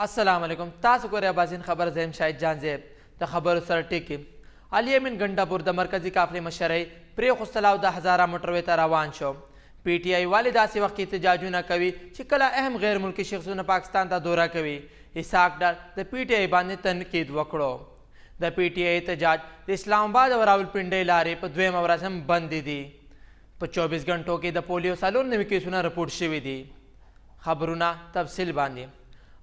السلام علیکم، تاسو ګورئ اباسین خبر. زیم شاهد جان زیب. د خبرو سره ټکی، علي امین ګنډاپور د مرکزي قافلې مشرۍ پرېښوستله او د هزاره موټروې ته روان شو. پي ټي آی والې داسې وخت کې احتجاجونه کوي چې کله اهم غیر ملکي شخصونه پاکستان ته دوره کوي. اسحاق ډار د پي ټي آی باندې تنقید وکړو. د پي ټي آی احتجاج، د اسلام آباد او راولپنډۍ لارې په دویمه ورځ هم بندې دي. په 24 غنټو کې د پولیو 94 کیسونه رپورټ شوي دي. خبرونه تفصیل باندې،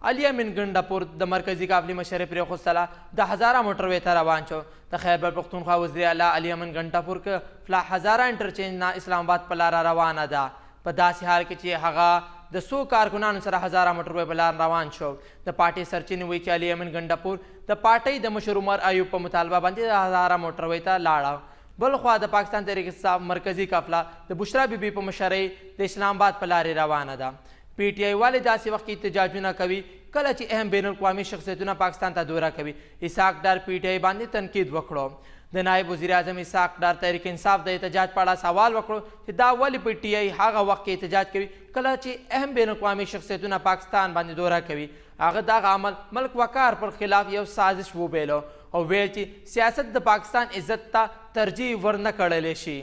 علي امین ګنډاپور د مرکزي قافلې مشرۍ پرېښوستله، د هزاره موټروې ته روان شو. د خیبر پښتونخوا وزیر اعلی علي امین ګنډاپور قافله هزاره انټرچینج نه اسلام آباد په لاره روانه ده، په داسې حال کې چې هغه د څو کارکنانو سره هزاره موټروې په لار روان شو. د پارټۍ سرچینې وایي چې علي امین ګنډاپور د پارټۍ د مشر عمر ایوب په مطالبه باندې د هزاره موټروې ته لاړه. بلخوا د پاکستان تحریک انصاف مرکزي قافله د بشرا بي بي په مشرۍ د اسلام آباد په لارې روانه ده. پي ټي آی والې داسې وخت کې احتجاجونه کوي کله چې اهم بین الاقوامي شخصیتونه پاکستان ته دوره کوي. اسحاق ډار پي ټي آی باندې تنقید وکړو. د نایب وزیراعظم اسحاق ډار تحریک انصاف د احتجاج په اړه سوال وکړو چې دا ولې پي ټي آی هغه وخت کې احتجاج کوي کله چې اهم بین الاقوامي شخصیتونه پاکستان باندې دوره کوي. هغه دغه عمل ملک وقار پر خلاف یو سازش وبیلو او ویل چې سیاست د پاکستان عزت ته ترجیح ورنه کړل شي.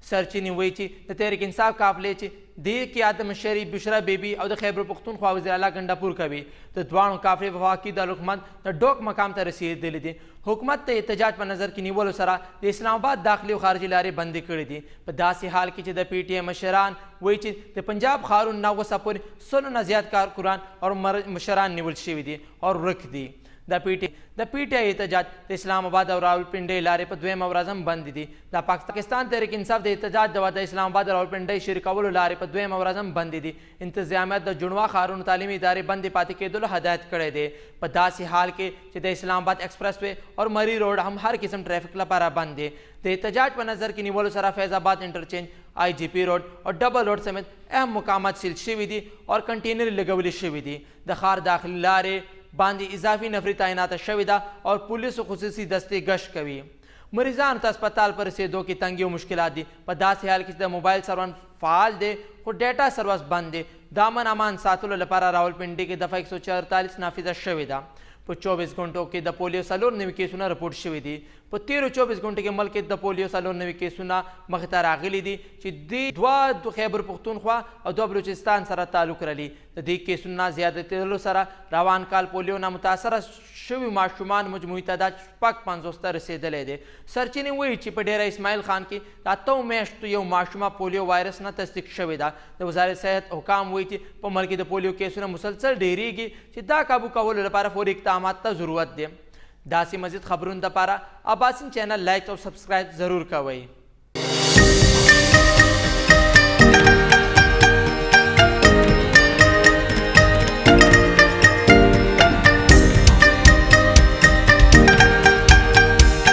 سرچینې وایي چې د تحریک انصاف قافلې، چې د قیادت مشري بشرا بیبي او د خیبر پښتونخوا وزیر اعلی ګنډاپور کوي، د دواړو قافلې وفاقي دارالحکومت د ډوک مقام ته رسیدلې دي. حکومت ته احتجاج په نظر کې نیولو سره د اسلام آباد داخلي او خارجي لارې بندې کړې دي، په داسې حال کې چې د پي ټي ایم مشران وایي چې د پنجاب ښارونو نه اوسه پورې 100 نه زیات کارکنان او مشران نیول شوي دي او ورک دي. د پي ټي آی احتجاج، د اسلام آباد او راولپنډۍ لارې په دویمه ورځ هم بندې دي. د پاکستان تحریک انصاف د احتجاج د اسلام آباد او راولپنډۍ شریکولو لارې په دویمه ورځ هم بندې دي. انتظامیه د جنوا ښارونو تعلیمي ادارې بندې پاتې کېدلو هدایت کړی دی، په داسې حال کې چې د اسلام آباد ایکسپرس وی او مری روډ هم هر قسم ټریفک لپاره بند دی. د احتجاج په نظر کې نیولو سره فیض آباد انټرچینج، آی جی پی روډ او ډبل روډ سمیت اهم مقامات سیل شوي دي او کنټینر لګول شوي دي. د ښار داخلي لارې باندې اضافي نفري تعینات شوې ده او پولیسو خصوصي دستې ګشت کوي. مریضانو ته هسپتال پر رسېدو کې تنګي او مشکلات دي، په داسې حال کې چې د موبایل سرور فعال دی خو ډیټا سروس بند دی. د امن امان ساتلو لپاره راولپنډي کې دفعه 144 نافذه شوې ده. په 24 غنټو کې د پولیو 94 کیسونه رپورټ شوي دي. په تیرو 24 غنټو کې ملک کې د پولیو 94 کیسونه مخې ته راغلي دي چې د دوه د خیبر پښتونخوا او دوه بلوچستان سره تعلق لري. د دې کیسونو نه زیاتېدلو سره روان کال پولیو نه متاثره شوي ماشومان مجموعي تعداد 56 ته رسېدلی دی. سرچینې وایي چې په ډېره اسماعیل خان کې د 8 میاشتو یو ماشومه پولیو وایرس نه تصدیق شوې ده. د وزارت صحت حکام وایي چې په ملک کې د پولیو کیسونه مسلسل ډېریږي چې دا قابو کولو لپاره فوري اقدامات ته ضرورت دی. داسې مزید خبرونو لپاره اباسین چینل لایک او سبسکرایب ضرور کوئ.